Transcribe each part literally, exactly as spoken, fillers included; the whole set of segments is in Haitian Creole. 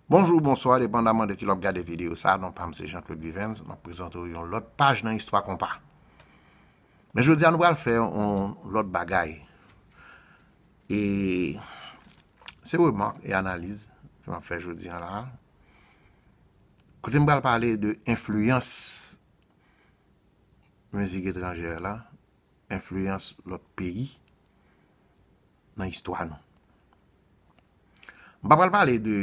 Bonjou, bonswa, depandaman de ki lè w ap gade videyo sa, non pa m se Jean Claude Vivens, m ap prezante w yon lòt paj nan istwa konpa. Men jodi a nou pral fè yon lòt bagay. E se remak e analiz ke m ap fè jodi a la. Kote m pral pale de enfliyans mizik etranjè la, enfliyans lòt peyi nan istwa nou. M pa pral pale de,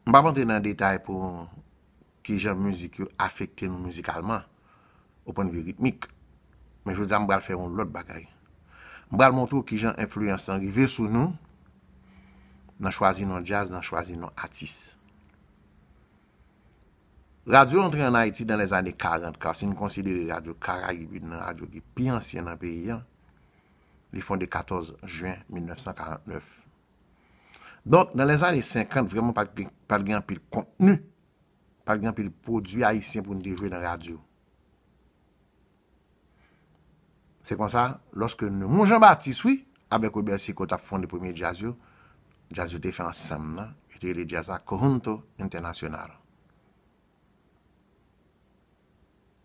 m pa antre nan detay pou kijan mizik yo afekte nou mizikalman, o pwennvi ritmik. Men jodi a m pral fè yon lòt bagay. M pral montre w kijan enfliyans lan rive sou nou nan chwazi non djaz, nan chwazi non atis. Radyo antre ann Ayiti nan lèzane karant, ka si n konsidere Radyo Karayib youn nan radyo ki pi ansyen nan peyi a, li fonde katòz jen mil nèf san karant nèf. Donk, nan lèzane senkant, vrèman, pa t gen, pa t gen anpil kontni, pa t gen anpil pwodui ayisyen pou n te jwe nan radyo. Se konsa, lòske Nemours Jean Baptiste, wi, avèk Robert Sicot t ap fonde premye djaz yo, djaz yo te fè ansanm nan, yo te rele djaz la Conjunto Internacional.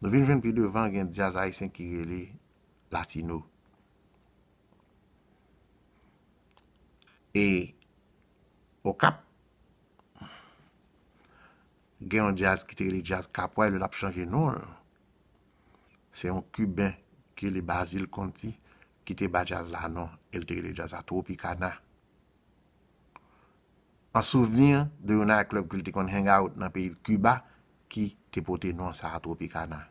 Nou vin jwenn pi devan, gen djaz ayisyen ki rele Latino. E Okap, gen yon djaz ki te rele djaz Kapwèl, l ap chanje non l. Se yon Kiben ki rele Basil Conti ki te ba djaz la non, e l te rele djaz la Tropicana. An souvni de yon night club ke l te konn hang out nan peyi Kiba ki te pote non sa a Tropicana.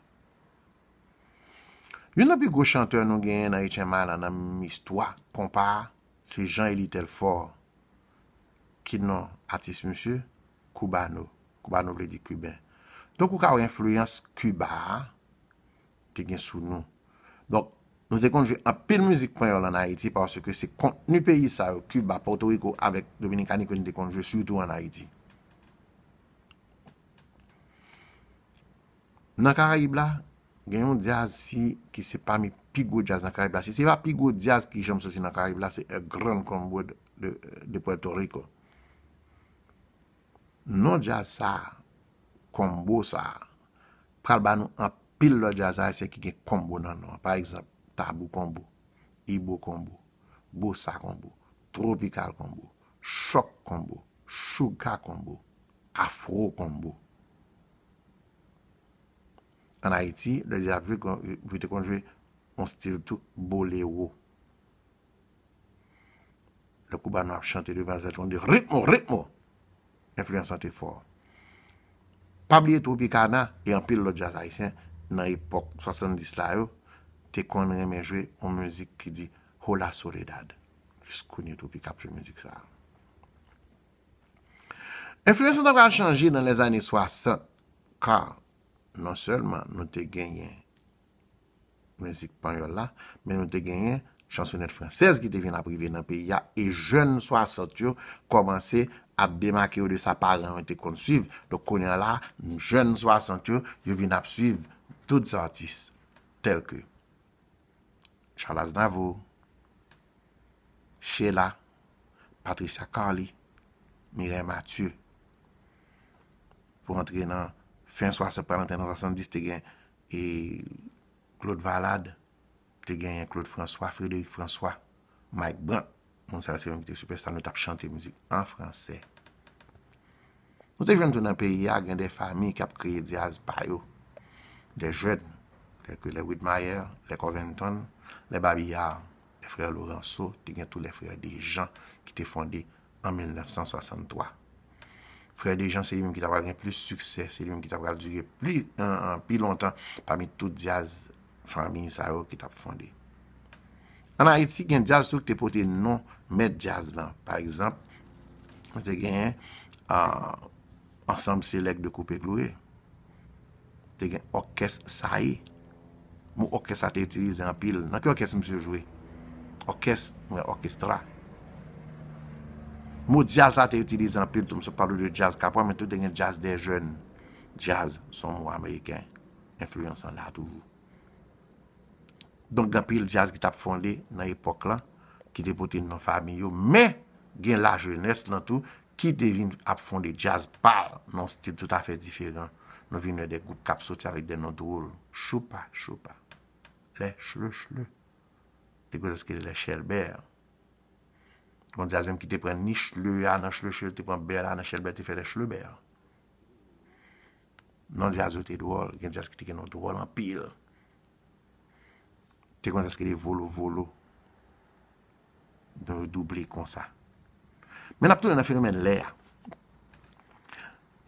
Youn nan pi gwo chantè nou genyen nan H M I lan nan menm istwa konpa a, se Jean Élie Telfort, ki non atis misye Cubano. Cubano vle di Kiben. Donk ou ka wè enfliyans Kiba a te gen sou nou. Donk, nou te konn jwe anpil mizik panyòl ann Ayiti paske se kontni peyi sa yo, Kiba, Pòtoriko avèk Dominikani ke nou te konn jwe sitou ann Ayiti. Nan Karayib la, gen yon djaz si ki se pami pi gwo djaz nan Karayib la. Si se pa pi gwo djaz ki janm soti nan Karayib la, se El Gran Combo de, de, de Puerto Rico. Non djaz sa a, konbo sa a, pral ba nou anpil lòt djaz ayisyen ki gen konbo nan non an. Pa egzanp, Tabou Konbo, Ibo Konbo, Bossa Konbo, Tropical Konbo, Chòk Konbo, Chouka Konbo, Afro Konbo. Ann Ayiti, lè djaz ap jwe, yo te konn jwe yon stil tou, bolewo. Lè Cubano ap chante devan zèl, ou tande ritmo, ritmo! Enfliyans lan te fò. Pa bliye Tropicana e anpil lòt djaz ayisyen nan epòk swasanndis la yo te konn renmen jwe yon mizik ki di Hola Soledad. Jis kounye Tropica ap jwe mizik sa a. Enfliyans lan ta pral chanje nan lèzane swasant, ka non sèlman nou te genyen mizik panyòl la, men nou te genyen chansonèt fransèz ki te vin ap rive nan peyi a, e jèn swasant yo kòmanse ap demake yo de sa paran yo te konn swiv. Donk, kounye a la, jèn swasant yo, yo vin ap swiv tout zè atis, tèl ke Charles Aznavour, Sheila, Patricia Carly, Mireille Mathieu. Pou antre nan fen swasant, pral antre nan swasanndis, te gen e Claude Valade, te genyen Claude François, Frédéric François, Mike Brant. Moun sa yo se moun ki te sipèsta, nou t ap chante mizik an fransè. Nou te jwenn tou nan peyi a, gen de fanmi k ap kreye djaz pa yo. De jèn, tèl ke les Widmyer, les Covington, les Babillard, les frères Laurenceau, te gen tou les frères Dejean ki te fonde an mil nèf san swasanntwa. Frè Dejean se li menm ki ta pral gen plis siksè, se li menm ki ta pral dire pli, an, an, pi lontan pami tout djaz fanmi sa yo ki t ap fonde. Ann Ayiti, gen djaz tou ki te pote non mèt djaz lan. Pa egzanp, nou te genyen, ah, Ansanm Selèk de Koupe Kloure. Te gen òkès Saye. Mo òkès sa te itilize anpil. Nan ki òkès misye jwe? Òkès, mwen, òkestra. Mo djaz la te itilize anpil tou. M sot pale w de djaz kapwa, men tou te gen djaz dè jèn. Djaz, se yon mo ameriken. Enfliyans lan la toujou. Donk, gen anpil djaz ki t ap fonde nan epòk lan, ki te pote non fanmi yo, men gen lajenès lan tou, ki te vin ap fonde djaz pa l nan yon stil toutafè diferan. Nou vin wè de gwoup k ap soti avèk de non dwòl. Choupa, choupa. Lè chle, chle. Te konn sa ki rele Chèlbè. Gon djaz menm ki te pran ni chle a nan chle chle, te pran bè la nan Chèlbè, te fè lè chlebè. Non djaz yo te dwòl, gen djaz ki te gen non dwòl anpil. Te konn sa ki rele volo volo. Donk yo double konsa. Men n ap tounen nan fenomèn lè a.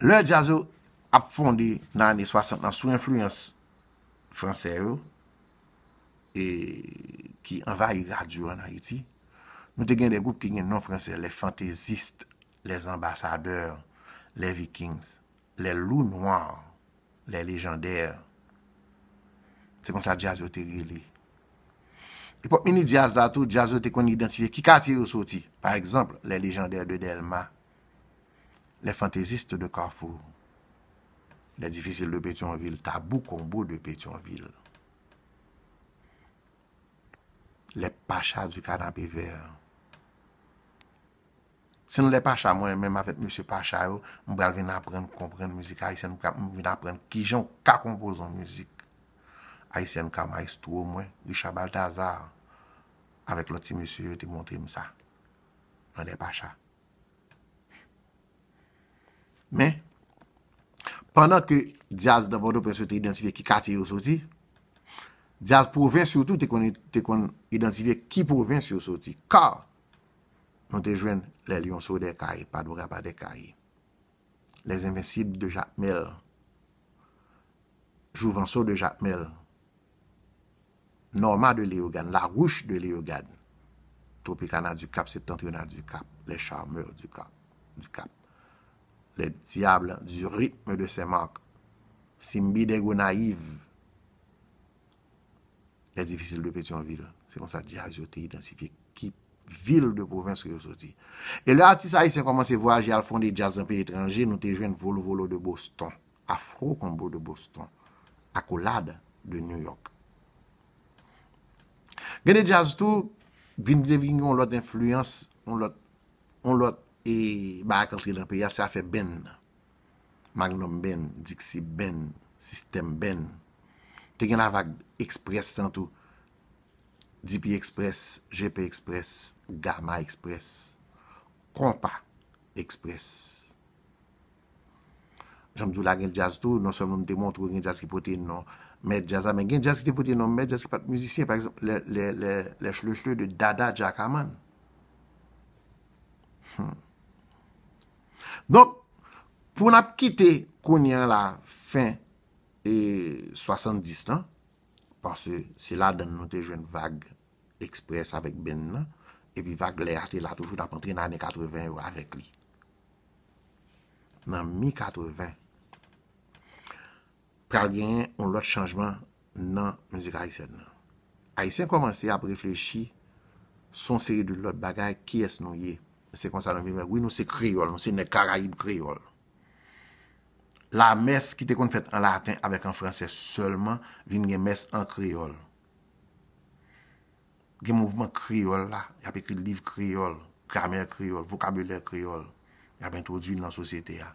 Lè djaz yo ap fonde nan ane swasant lan sou enfliyans fransè yo, e ki anvayi radyo ann Ayiti, nou te gen de gwoup ki gen non fransè, les fantaisistes, les ambassadeurs, les vikings, les loups noirs, les légendaires. Se konsa djaz yo te rele. Epòk mini djaz la tou, djaz yo te konn idantifye ki katye yo soti. Pa egzanp, les légendaires de Dèlma, les fantaisistes de Carrefour, les difficiles de Pétion-Ville, Tabou Combo de Pétion-Ville, les Pachas du Canapé Vert. Se nan lè Pacha, mwen menm avèk mesye Pacha yo, m pral vin aprann konprann mizik ayisyèn, m pral vin aprann kijan w ka konpoze yon mizik ayisyèn, ka mayestwo mwen, Richard Balthazar, avèk lòt ti mesye yo te montre m sa nan lè Pacha. Men, pandan ke djaz nan Pòtoprens yo te idantifye ki katye yo soti, djaz pwovens yo tou te konn, te konn idantifye ki pwovens yo soti. Ka nou te jwenn les Lionceaux des Cayes, Padoura pa des Cayes, les Invincibles de Jakmèl, Jouvenceau de Jakmèl, Norma de Léogâne, La Ruche de Léogâne, Tropicana du Cap, Septentrionale du Cap, Les Charmeurs du Cap, du Cap, Les Diables du Rythme de Saint-Marc, Simbi des Gonaïves, Les Difficiles de Pétion-Ville. Se konsa djaz yo te idantifye ki vil de pwovens ke yo soti. E lè atis ayisyen kòmanse vwayaje al fonde djaz nan peyi etranje, nou te jwenn Volo Volo de Boston, Afro Combo de Boston, Accolade de New York. Gen de djaz tou, vin, te vin yon lòt enfliyans, yon lòt, yon lòt, e, bagay k antre nan peyi a, se afè band nan. Magnum Band, Dixie Band, System Band. Te gen lavag Express lan tou. D P Express, G P Express, Gamma Express, Konpa Express. Jan m di w la, gen djaz tou, non sèlman m te montre w, gen djaz ki pote non mèt djaz la, men gen djaz ki te pote non mèt djaz ki pa t mizisyen, pa egzanp, lè, lè, lè, lè chle chle de Dada Jackaman. Hmm. Donk, pou n ap kite kounye a la, fen, e, swasanndis lan, paske se ladan l nou te jwenn vag Express avèk band nan, epi vag lè a te la toujou, n ap antre nan ane katreven yo avèk li. Nan mi katreven, pral genyen yon lòt chanjman nan mizik ayisyèn nan. Ayisyen kòmanse ap reflechi sou yon seri de lòt bagay, kiyès nou ye. Se konsa nou vin wè, wi, nou se kreyòl, nou se nèg Karayib kreyòl. Lamès ki te konn fèt an laten avèk an fransè sèlman vin gen mès an kreyòl. Gen mouvman kreyòl la, y ap ekri liv kreyòl, gramè kreyòl, vokabilè kreyòl, y ap entwodui l nan sosyete a.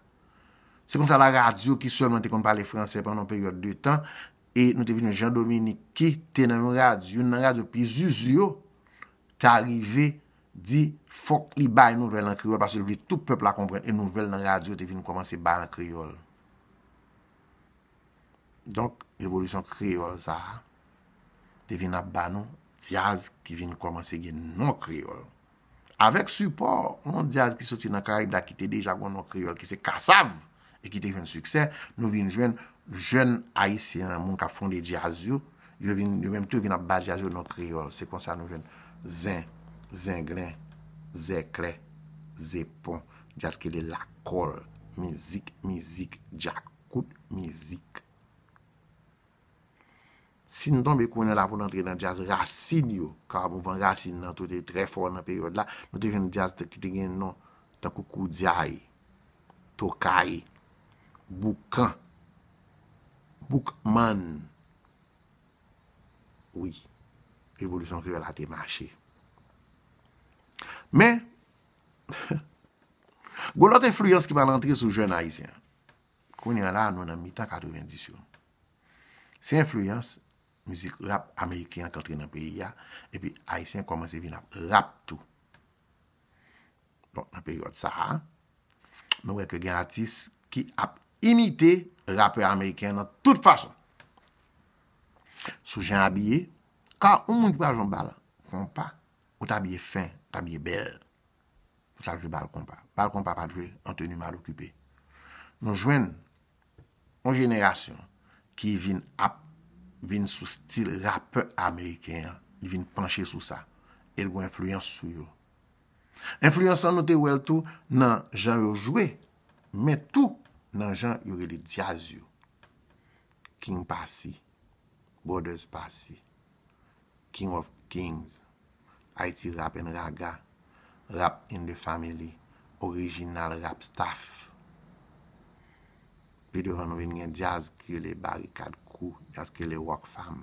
Se konsa la radyo ki sèlman te konn pale fransè pandan yon peryòd de tan, e nou te vin Jean Dominique ki te nan yon radyo, youn nan radyo pi zuzu yo, ta rive di fòk li bay nouvèl an kreyòl paske l vle tout pèp la konprann, e nouvèl nan radyo te vin kòmanse bay an kreyòl. Donk, revolisyon kreyòl sa a te vin ap ba nou djaz ki vin kòmanse gen non kreyòl. Avèk sipò yon djaz ki soti nan Karayib la ki te deja gen yon non kreyòl ki se Kasav e ki te jwenn siksè, nou vin jwenn jèn ayisyen, moun k ap fonde djaz yo, yo vin, yo menm tou vin ap ba djaz yo non kreyòl. Se konsa nou jwenn zen, zenglen, zèklè, zepon, djaz ki rele lakòl, mizik, mizik, djakout, mizik. Si n tonbe kounye a la pou n antre nan djaz rasin yo, ka mouvan rasin nan tou te trè fò nan peryòd la, nou te jwenn djaz te, ki te gen non tankou Koudyay, Tokay, Boukan, Boukman. Wi, revolisyon kreyòl la te mache. Men, Gon lòt enfliyans ki pral antre sou jèn ayisyen. Kounye a la, nou nan mitan katrevenndis yo. Se enfliyans mizik rap ameriken an k antre nan peyi a, epi ayisyen kòmanse vin ap rap tou. Bon, nan peryòd sa a, nou wè ke gen atis ki ap imite rapè ameriken an nan tout fason. Sou jan abiye, ka yon moun ki pa jwenn bal konpa, ou ta abiye fen, ou ta abiye bèl. Pou sa l jwe bal konpa. Bal konpa pa t jwe an teni mal okipe. Nou jwenn yon jenerasyon ki vin ap vin sou stil rapè ameriken an, li vin panche sou sa. E l gen enfliyans sou yo. Enfliyans lan nou te wè l tou nan jan yo jwe, men tou nan jan yo rele djaz yo. King Passy, Brothers Passy, King of Kings, Haiti Rap and Raga, Rap in the Family, Original Rap Staff. Pi devan nou vin gen djaz ki rele Barikad Crew, djaz ki rele Rock Fam.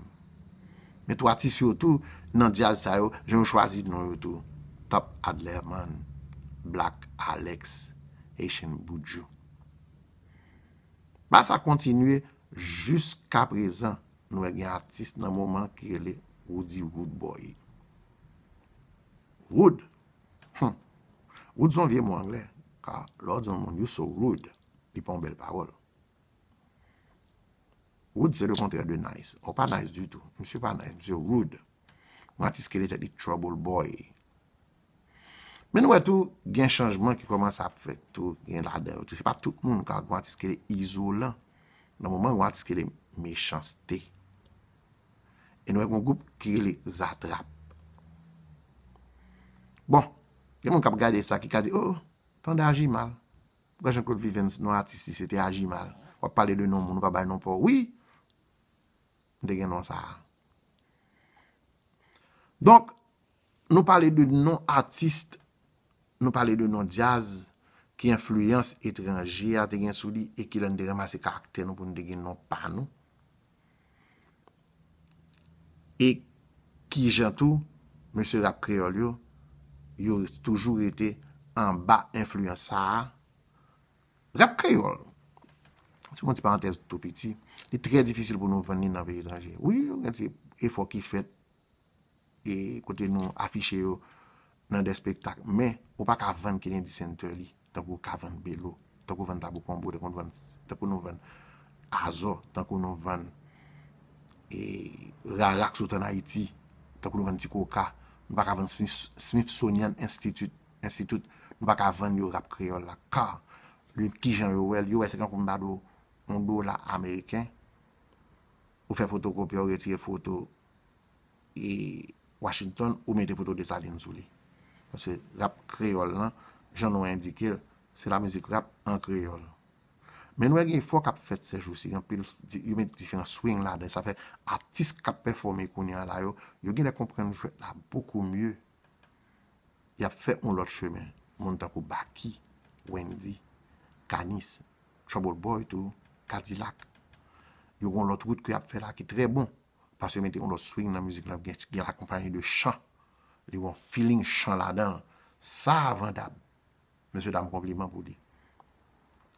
Men tou atis yo tou nan djaz sa yo, jan yo chwazi non yo tou. Top Adlerman, Black Alex, Haitian Buju. Ba sa kontinye jiska prezan. Nou wè gen atis nan moman ki rele Roody Rood Boy. Rood. Hmm. Rood se yon vye mo anglè. Ka lè w di yon moun, "You so rude," li pa yon bèl pawòl. Rude se le kontrè de nice. Ou pa nice ditou. Misye pa nice, misye rude. Yon atis ki rele tèt li Trouble Boy. Men nou wè tou, gen chanjman ki kòmanse ap fèt tou, gen ladan yo tou. Se pa tout moun ka gon atis ki rele izolan. Nan moman, gon atis ki rele mechanste. E nou wè gon gwoup ki rele Zatrap. Bon, gen moun k ap gade sa ki ka di, "Oh, tande Ajimal." Pran Jean Claude Vivens, non atis li, se te Ajimal. W ap pale de non moun, ou pa bay non pa w. Wi, m te gen non sa a. Donk, nou pale de non atis, nou pale de non djaz, ki enfliyans etranje a te gen sou li, e ki lè n te ranmase karaktè nou pou n te gen non pa nou. E kijan tou, mesye rap kreyòl yo, yo toujou rete anba enfliyans sa a. Rap kreyòl, se yon ti parantèz tou piti, li trè difisil pou nou vann li nan peyi etranje. Wi, gen ti efò ki fèt, e kote nou afiche yo nan de spektak, men ou pa ka vann Kennedy Center li, tankou w ka vann Belo, tankou w vann Tabou Konbo, tankou nou vann, tankou nou vann Azò, tankou nou vann, e, Rara k sot ann Ayiti, tankou nou vann Ti Koka, nou pa ka vann Smith-, Smithsonian Institute, Institute, nou pa ka vann yo rap kreyòl la, ka, li, kijan yo wè l, yo wè se tankou m ta di w, yon dola ameriken, ou fè fotokopi a, ou retire foto e Washington, ou mete foto Desalin sou li. Paske rap kreyòl lan, jan non an endike l, se lamizik rap an kreyòl. Men nou wè gen efò k ap fèt sèjousi, gen anpil di-, yo met diferan swing ladan, sa fè atis k ap pèfòme kounye a la yo, yo genlè konprann jwèt la bokou mye. Y ap fè yon lòt chemen. Moun tankou Baky, Wendy, Kanis, Trouble Boy tou, Kadilak. Yo gen yon lòt wout ke y ap fè la ki trè bon. Paske yo mete yon lòt swing nan mizik lan, gen, gen l akonpaye de chan. Li gen yon feeling chan ladan l. Sa a vandab. Mesye dam, konpliman pou li.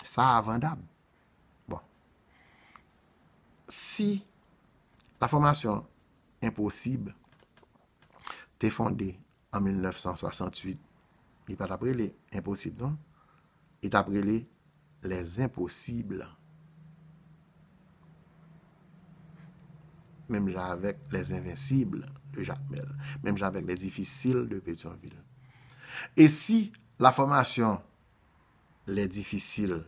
Sa a vandab. Bon. Si la fòmasyon Enposib te fonde an mil nèf san swasantuit, li pa t ap rele Enposib, non. Li t ap rele Les Impossibles. Menm jan avèk Les Invincibles de Jakmèl. Menm jan avèk Les Difficiles de Petyonvil. E si la fòmasyon Les Difficiles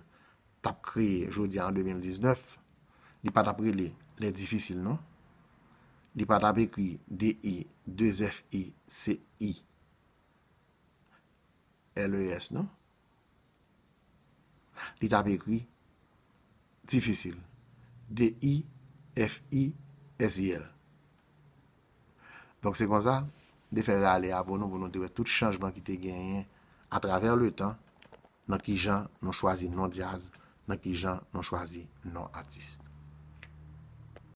t ap kreye jodi a an de mil diznèf, li pa t ap rele Les Difficiles, non. Li pa t ap ekri D I, de F I, C I, L E S, non. Li t ap ekri difisil. D I F I S I L. Donk, se konsa, de fè rale a pou nou, pou nou te wè tout chanjman ki te genyen atravè letan, nan kijan nou chwazi non djaz, nan kijan nou chwazi non atis.